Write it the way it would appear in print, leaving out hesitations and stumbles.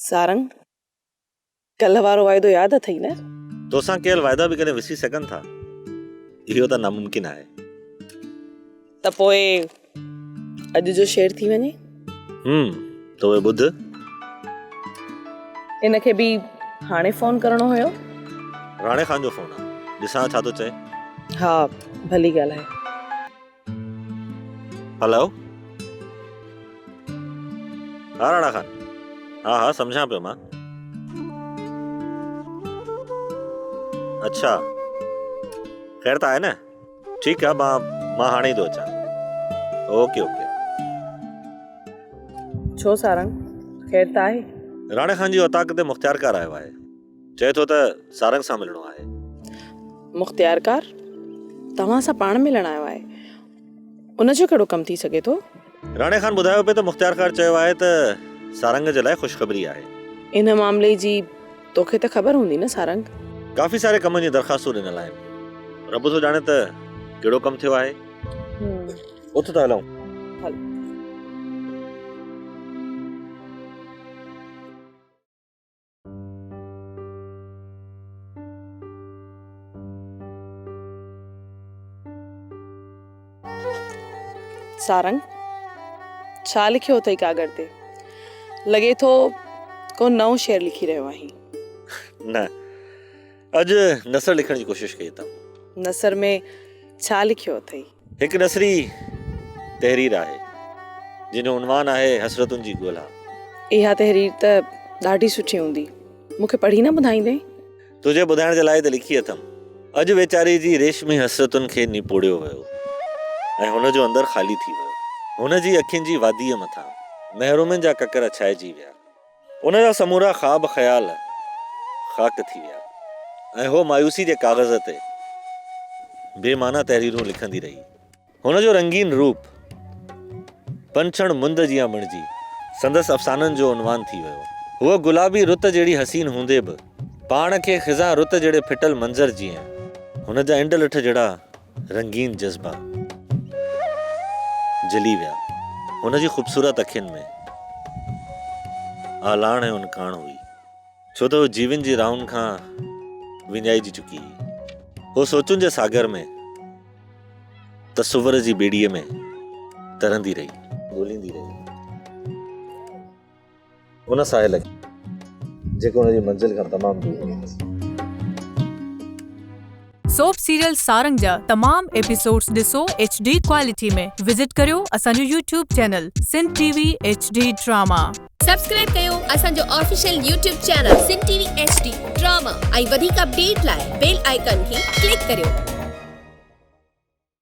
سارنگ، ڪلهه وارو واعدو ياد اٿئي نه؟ توسان ڪيل واعدا به ڪڏهن وسري سگهن ٿا؟ اهو ته ناممڪن آهي. ته پوء اڄ جو شعر ٿي وڃي. هم، ته پوء ٻڌ. ان کي به هاڻي فون ڪرڻو هيو. راڻي خان جو فون آ، ڏسان ڇا ٿو چئي. ها، ڀلي ڳالهاء. هلو. ها راڻا خان. ها ها سمجهان پيو مان. اڇا. خير ته آهي نه؟ ٺيڪ آ مان مان هاڻي ئي ٿو اچان. Okay okay. ڇو سارنگ خير ته آهي؟ راڻي خان جي اوطاق تي مختيارڪار آيو آهي. چئي ٿو ته سارنگ سان ملڻو آهي. مختيارڪار توهان سان پاڻ ملڻ آيو آهي. ان جو ڪهڙو ڪم ٿي سگهي ٿو؟ راڻي خان ٻڌايو پئي ته مختيارڪار چيو آهي ته سارنگ جي لاء خوشخبري آهي. ان معاملي جي توکي ته خبر هوندي نه سارنگ؟ ڪافي ساري ڪمن جون درخواستون ڏنل آهن. رب ٿو ڄاڻي ته ڪهڙو ڪم ٿيو آهي. اٿ ته هلون. هل. سارنگ، ڇا لکيو اٿئي ڪاڳر تي؟ لڳي ٿو ڪو نئون شعر لکي رهيو آهين. نه، اڄ نثر لکڻ جي ڪوشش ڪئي اٿم. نثر ۾ ڇا لکيو اٿئي؟ هڪ نثري تحرير آهي، جنهن جو عنوان آهي حسرتن جي ڳولا. اها تحرير ته ڏاڍي سٺي هوندي، مون کي پڙهي نه ٻڌائيندين؟ تنهنجي ٻڌائڻ جي لاء ته لکي اٿم. اڄ ويچاري جي ريشمي حسرتن کي نپوڙيو ويو ۽ هن جو اندر خالي ٿي ويو. هن جي اکين جي واديء مٿان محرومين جا ڪڪر ڇائجي ويا. ان جا سمورا خواب خيال خاڪ ٿي ويا ۽ هوء مايوسي جي ڪاغذ تي بي معنيٰ تحريرون لکندي رهي. هن جو رنگين روپ پنڇڻ مند جيان بڻجي سندس افسانن جو عنوان ٿي ويو. هوء گلابي رت جهڙي حسين هوندي به پاڻ کي خزان رت جهڙي ڦٽل منظر جيان هن جا انڊلٺ جهڙا رنگين جذبا جلي ويا. هن جي خوبصورت اکين ۾ آلاڻ ۽ انڪاڻ هئي، ڇو ته هو جيون جي راهن کان وڃائجي چڪي هئي. هو سوچن جي ساگر ۾ تصور جي ٻيڙيء ۾ ترندي رهي. ڳوليندي رهي. ان ساحل کي، جيڪو ان جي منزل کان تمام دور هو. سوپ سيريل سارنگ جا تمام ايپيسوڊز ڏسو ايڇ ڊي ڪوالٽي ۾ وزٽ ڪريو اسان جو YouTube channel Sindh T V H D drama. Subscribe ڪيو اسان جو official YouTube channel Sindh T V H D drama ۽ وڌيڪ اپڊيٽ لاء بيل آئيڪان کي ڪلڪ ڪريو.